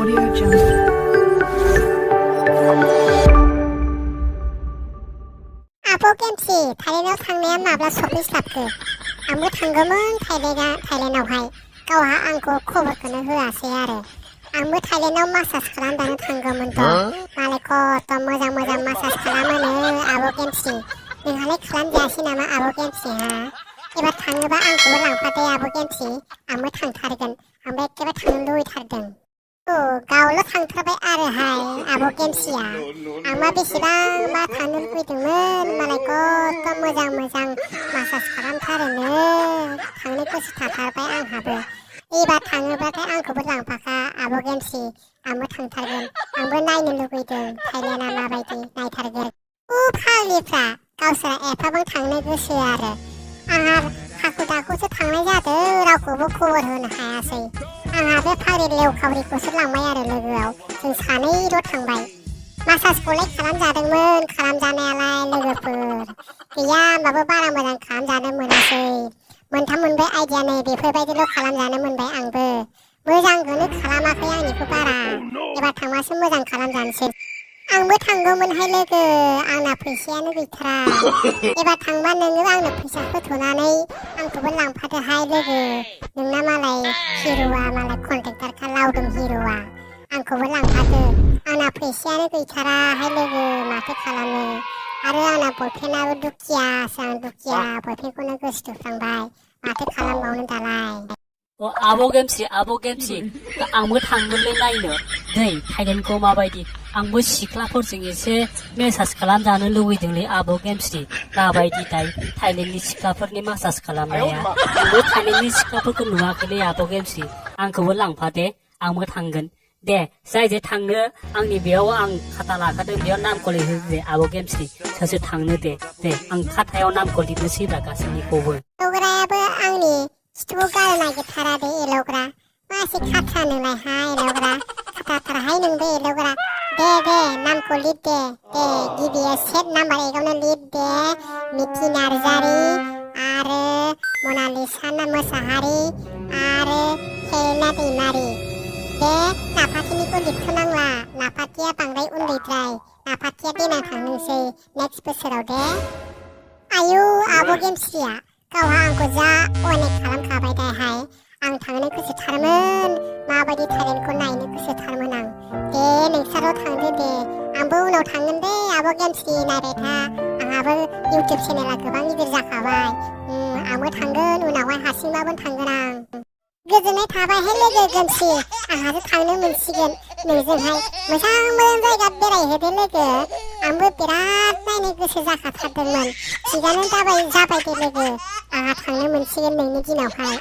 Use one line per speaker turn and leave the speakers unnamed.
Audio Jungle.
아보 겜씨 타일랜드 थांनाया माब्ला सफैस्लाबखो आंबो थांगौमोन थाइलेण्डआवहाय गावहा आंखौ खबरखौनो होआसै आरो आंबो थाइलेण्डआव मासाज खालामजानो थांगौमोनथ' मालाय खथ' मोजां मोजां मासाज खालामोनो आब' गेमसि नोंहालाय खालामजायासै नामा आब' गेमसि हा एबार थाङोबा आंखौबो लांफादो आब' गेमसि आंबो थांथारगोन आंबो एखेबारे थांनो लुबैथारदों गावल' थांथारबाय आरोहाय आब' गेमसिया आंबा बेसेबांबा थांनो लुबैदोंमोन मालाय खथ' मोजां मोजां मासाज खालामथारोनो थांनो गोसो थाथारबाय आंहाबो एबार थाङोबाथाय आंखौबो लांफाखा आब' गेमसि आंबो थांथारगोन आंबो नायनो लुबैदों थाइलेण्डआ माबायदि नायथारगोन फाग्लिफ्रा गावसोरा एफाबां थांनो गोसो आरो आंहा हाखु दाखुसो थांनाय जादों रावखौबो खबर होनो हायासै आंहा बे फाग्लि लेवखावरिखौसो लांबाय आरो लोगोआव जों सानैल' थांबाय मासाजखौलाय खालामजादोंमोन खालामजानायालाय लोगोफोर गैया होमबाबो बारा मोजां खालामजानो मोनासै मोनथाम मोनब्रै आइडियानो बेफोरबायदिल' खालामजानो मोनबाय आंबो मोजांखौनो खालामाखै आंनिखौ बारा एबार थांबासो मोजां खालामजानोसै आंबो थांगौमोनहाय लोगो आंना फैसायानो गैथारा एबार थांबा नोङो आंनो फैसा होथ'नानै आंखौबो लांफादोहाय लोगो नोंना मालाय हिर'आ मालाय कन्ट्रेक्टारखा लावदुम हिर'आ आंखौबो लांफादो आंना फैसायानो गैथाराहाय लोगो माथो खालामनो आरो आंना बयफ्रेन्डआबो दुखियासो आं दुखिया बयफ्रेन्डखौनो गोसोथोफ्लांबाय माथो खालामबावनो दालाय
आब' गेमसि आंबो थांगोनलै नायनो दै थाइलेण्डखौ माबायदि आंबो सिख्लाफोरजों एसे मेसाज खालामजानो लुबैदोंलै आब' गेमसि माबायदि थाइलेण्डनि सिख्लाफोरनि मासाज खालामनाया आंबो थाइलेण्डनि सिख्लाफोरखौ नुवाखैलै आब' गेमसि आंखौबो लांफादे आंबो थांगोन दे जाय थांनो आंनि बेयाव आं खाथा लाखादों बेयाव नामखौ लिरहोदो आब' गेमसि सोर सोर थांनो दे आं खाथायाव नामखौ लिरनोसैब्रा गासैनिखौबो
एलग्रायाबो आंनि खिथुखौ गारनो नागिरथारा दे एलग्रा मा एसे खाथा नोंलायहाय एलग्रा खाथाथारहाय नोंबो एलग्रा दे नामखौ लिर दे गिबिया सेट नाम्बार एकावनो लिर दे मिथि नार्जारि आरो मनालिसा मोसाहारि आरो हेलेना दैमारि दे नाफाथिनिखौ लिरथ'नांला नाफाथिया बांद्राय उन्दैद्राय नाफाथिया देनां थांनोसै नेक्स्ट बोसोराव दे आयु आब' गेमस्रिया गावहा आंखौ जा अनेक खालामखाबाय दाहाय आं थांनो गोसोथारमोन माबायदि थाइलेण्डखौ नायनो गोसोथारमोन आं दे नोंसोरल' थांदो दे आंबो उनाव थांगोन दे आब' गेमस्रि नायबाय था आंहाबो इउटुब चेनेला गोबां गिदिर जाखाबाय आंबो थांगोन उनावहाय हारसिंबाबो थांगोन आं गोजोननाय थाबायहाय लोगो गेमस्रि आंहासो थांनो मोनसिगोन नोंजोंहाय मोजां जायगा बेरायहोदो लोगो आंबो बिराद नायनो गोसो जाखाथारदोंमोन थिगानो जाबाय दे लोगो आंहा थांनो मोनसिगोन नोंनि दिनावहाय